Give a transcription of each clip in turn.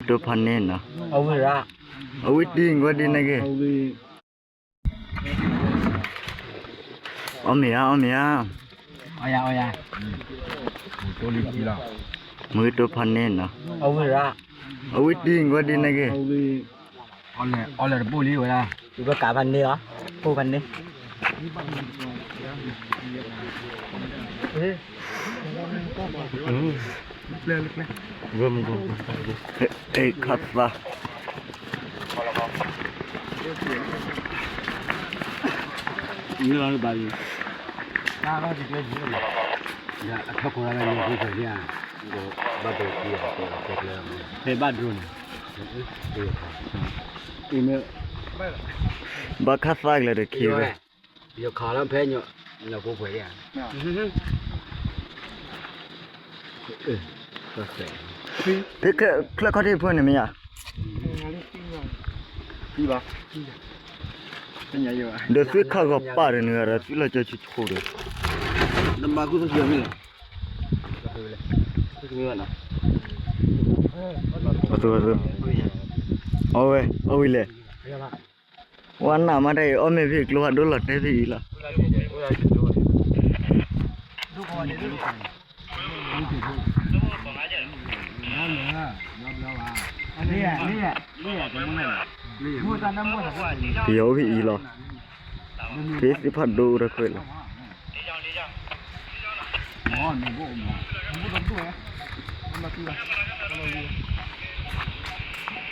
တိဖးန့ၢ်နီၤ, အဝဲတံၢ်ကွၢ်ဒ်န့ၣ်က့ၤ, အီၣ်မ့ၤဧါ အီၣ်မ့ၤဧါ, မုၢ်တိဖးန့ၢ်နီၤ, အဝဲတံၢ်ကွၢ်ဒ်န့ၣ်က့ၤ, အီၣ်လဲၤတပိၢ်လံဝဲဒၣ်, ယဘၣ်ကးဖးန့ၢ်အီၤ, ပိၢ်ဖးန့ၢ် ခါသး, အထီၣ်ခိၣ်လၢလၢယိၤဖိဖဲန့ၣ်ဧါ, ဘၣ်ဒိးက့ၤ, ဖဲဘၣ်ဒိးန့ၣ်, ဘၣ်ခါသးကလဲၤတခံဝဲ, ယခးလီၤဖဲညိးဖိဖဲဧါ, ဖဲချၢခီၣ်ထံးဖိန့ၣ်မ့ၢ်ဧါ, ဒီးသုခးဂီၤပာ်ဒီးန့ၣ်ဒီး သုလီၤကၠီဆူၣ်ဆူၣ်ဒီး, နမၤကူသိးထံအီၤမ့ၢ်လဲၣ်, အဝဲ အဝဲလဲၣ်, ဝဲနၤမးတၢ်အံၤ အီၣ်မ့ၤဖဲကျိဖးဒိၣ်လီၤတဲာ်ဖဲအံၤလီၤ. ပယီၤအိၣ်ဖဲအံၤလီၤ, ဖဲသ့ၣ်ဖးဒိၣ်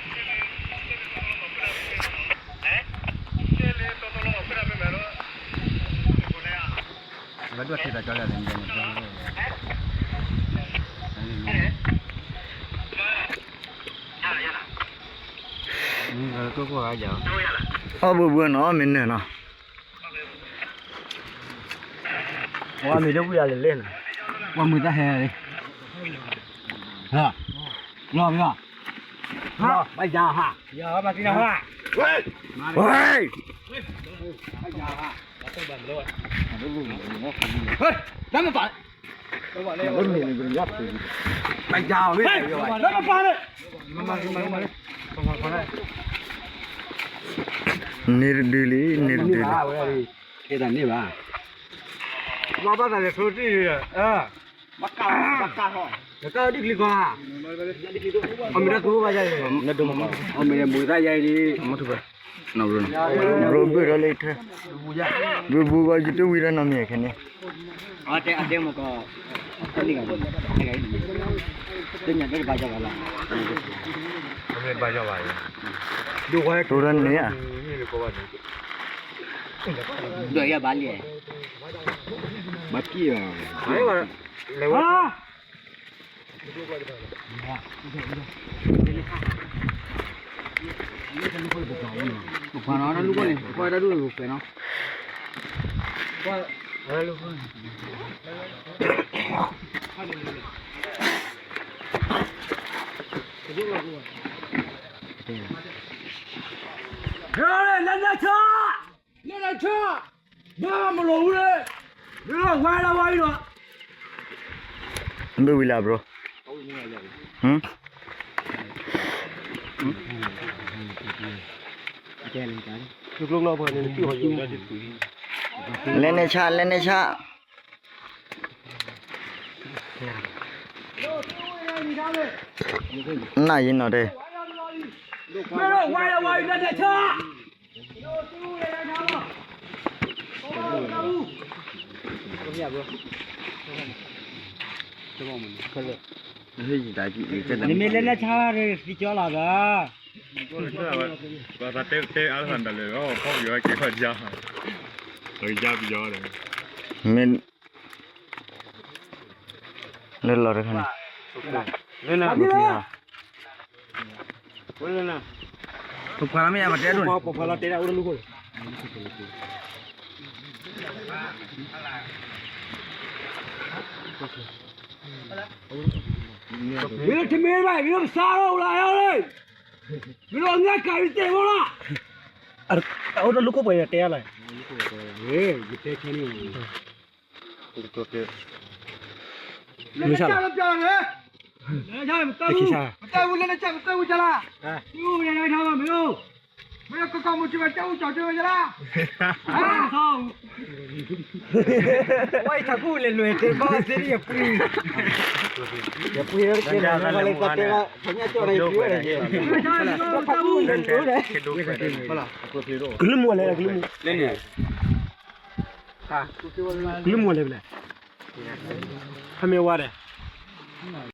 အိၣ်တၢ်ကွဲးလီၤ. အီၣ်ဘှံးဘှံးနီၤ မ့ၢ်နၢၤနီၤ, ပှၤမုာ်တၢ်ဟဲလီၤ, လီၤ, လီၤ, ဘၣ်ယၤဟါ, ယၤဟါ, မၤသံနၤဟါ, ဝဲ, ဝဲ တၢ်မပာ်, တၢ်မပာ်န့ၣ်, န့ၢ်တဒုလံ, န့ၢ်တဒုလံ, ကဲတၢ်န့ၢ်ဘၣ်, ဘၣ်ဘၣ်သးလဲၤဆိတံၢ်, ဘၣ်ကး, ဘၣ်ကး, ဘၣ်ကးဒ်ကျံၤကွၢ်, အမ့ၢ်တၢ်သူဘၣ်ယါအံၤ, အမ့ၢ်မုာ်တၢ်ယါအံၤဒ်, ဘျိဘုၣ်, ဘျိဘုၣ်ဒီးလၢထၢ, ဘျိဘုၣ်ဘၣ်ယတဝံၤဒီးနီတမံၤခဲန့ၣ်, အတဲမကီ, တညါတဘၣ်ယါဘၣ်လီၤ, ဘၣ်ယါဘၣ်, တိၢ်ဒီးန့ၣ်ဧါ, ဒွဲၣ်ယါဘၣ်လံ, ဘၣ်ကံၢ်, ပှၤနီၤတၢ်လူၢ်ခိၣ်န့ၣ် ပှၤတၢ်ဒူၣ်န့ၣ်ပှဲၤနီၤ, လၢနဆၢ, လၢနဆၢ, ဘၣ်မလိာ်ဝဲလၢ, လၢဝဲလၢဝဲအံၤဒီး, မ့ၢ်ဝံၤလၢ bro, လဲန့ၣ်ဆၣ် လဲန့ၣ်ဆၣ်, နၢ်ယံၤနီၤတဲ, မ့ၢ်ဝဲလၢဝဲအံၤ လဲန့ၣ်ဆၣ်, နမ့ၢ်လဲၤနဆါရၣ် သံကၠီလီၤဒီး, ပှၤသးတဲအါသးဒၣ်လဲာ်လီၤ ဖီပယီၤက့ၤခီၣ်ယါ, ပယါပယီၤဒီး, မ့ၢ်, လၢလီၤတခါန့ၣ်, လၢန, ပပှၤလၢမ့ၢ်ယါပတဲဒိၣ်န့ၣ်, ပပှၤလၢတဲဒၣ်အိၣ်လၢလူၢ်ခိၣ်န့ၣ်, မ့ၢ်လၢတမ့ၢ်ဘၣ် မ့ၢ်လၢပစးထီၣ်အိၣ်လၢဟဲလီၤ, မ့ၢ်လၢအငါကၤအံၤတဲဝဲလီၤ, အိၣ်လၢလူၢ်ခိၣ်ပှဲၤတဲယၤလီၤ, ယတဲခဲန့ၣ်, မ့ၢ်စးလီၤ, မ့ၢ်စးလီၤ, တၢ်ဝူလၢနကဲမတၢ်ဝူကလါ, မ့ၢ်အိၣ်ဝဲန့ၣ်ဝဲထီၣ်မ့ၢ်အိၣ်, မ့ၢ်ကကီမူၤကၠီမတၢ်ဝူကၠီကၠီဝဲကလါ, ဝဲအံၤထးကူၣ်လဲၤလွဲၢ်တဲဘၣ်သ့ၣ်ယပှံၤ, ယပှံၤလၢကဲလီၤလၢကီၢ်လၢကီၢ်တဲဘၣ် ဖညၣ်ကၠီၣ်ဒီးယပှံၤဝဲ, ကလုၢ်မူလဲၣ်, ကလုၢ်မူလဲၣ်ဖဲလဲၣ်, ဟးမ့ၢ်ဝါဒီး,